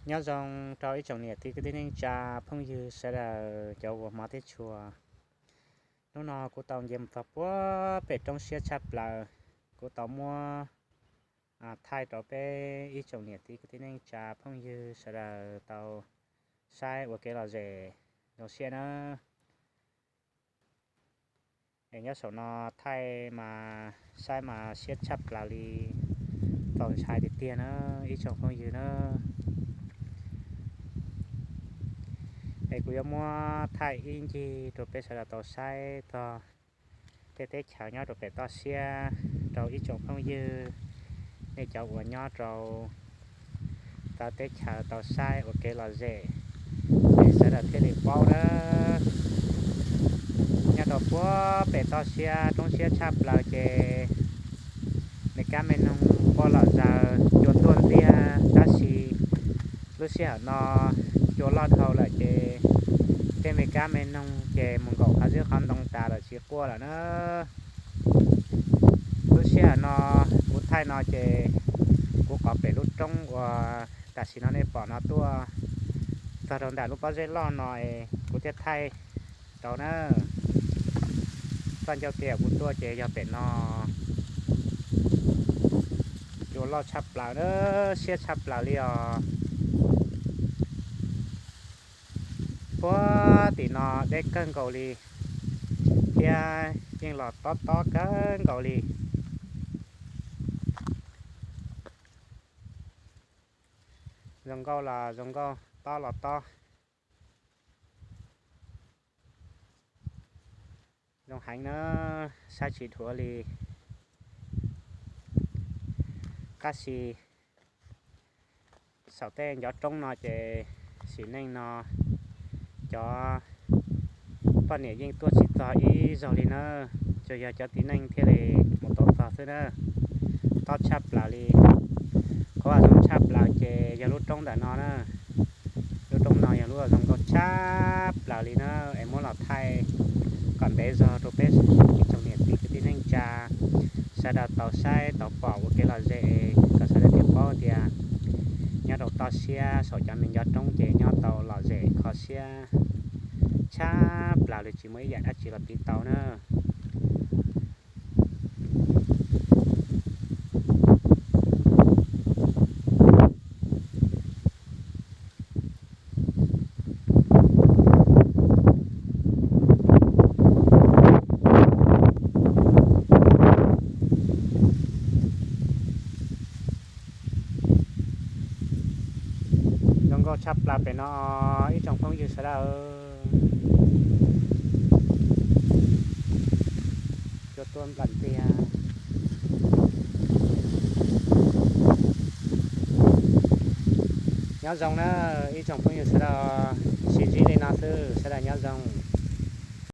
Nyob zoo rau ib tsoom niam txiv kwv tij neej tsa phooj ywg sawv daws cov uas hmov thiab tshua. Hnub no kuv tau nce mus txog puag pem roob siab tshaj plaws, kuv tau muab thaij rau peb ib tsoom niam txiv kwv tij neej tsa phooj ywg sawv daws tau saib ua kev lom zem zoo siab nawb. Es nyob saum no thaij mas saib mas siab tshaj plaws li, txaus ntshai tiag tiag na ib tsoom phooj ywg na. Es kuv yuav muab thaij ib ncig rau peb sawv daws tau saib txog tej teb chaws nyob rau pem toj siab rau ib tsoom phooj ywg, nej cov uas nyob rau txawv teb chaws tau saib ua kev lom zem, es sawv daws thiaj li paub na. Nyob rau puag pem toj siab roob siab tshaj plaws ces me kab me noog quaj lom zaws cua tuaj ntiag, tab sis lub sij hawm no cua loj dhau lawm ces tej me kab me noog ces mus nkaum qhov zib qhov ntoo tas lawm tsis quaj lawm na. Lub sij hawm no kuv thaij no ces kuv qhov pem lub roob uas tam sim no nej pom no tuaj txog rau ntawm lub pob zeb loj no es kuv thiaj thaij rau na. Txoj ncauj tiam kuv tuaj ces yog pem no. Cua loj tshaj plaws na, siab tshaj plaws li os. Puag tim no deb kawg nkaus li, thiab yeej los tob tob kawg nkaus li. Zoo nkauj los zoo nkauj, tob los tob. Zoo heev na, saib tsis dhuav li. Tab sis saum tej ncov roob no ces sim neej no cov poj niam yeej tuaj tsis txog ib zaug li na, tsuas yog cov txiv neej thiaj li mus tau txog xwb na. Tob tshaj plaws li. Qhov uas zoo tshaj plaws ces yog lub roob ntawm no na. Lub roob no yog lub uas zoo nkauj tshaj plaws li na, es muab los thaij kom ntev zog rau peb ib tsoom niam txiv kwv tij neej tsa sawv daws tau saib tau pom ua kev lom zem, kom sawv daws thiaj paub tias nyob rau toj siab saum cov me ncov roob ces nyob tau lom zem kho siab tshaj plaws li, tsis muaj ib yam dab tsi los piv tau na. Zoo nkauj tshaj plaws pem no ib tsoom phooj ywg sawv daws. Cua tuaj nplaim tiag. Nyob zoo na ib tsoom phooj ywg sawv daws, sib ntsib li no xwb, sawv daws nyob zoo.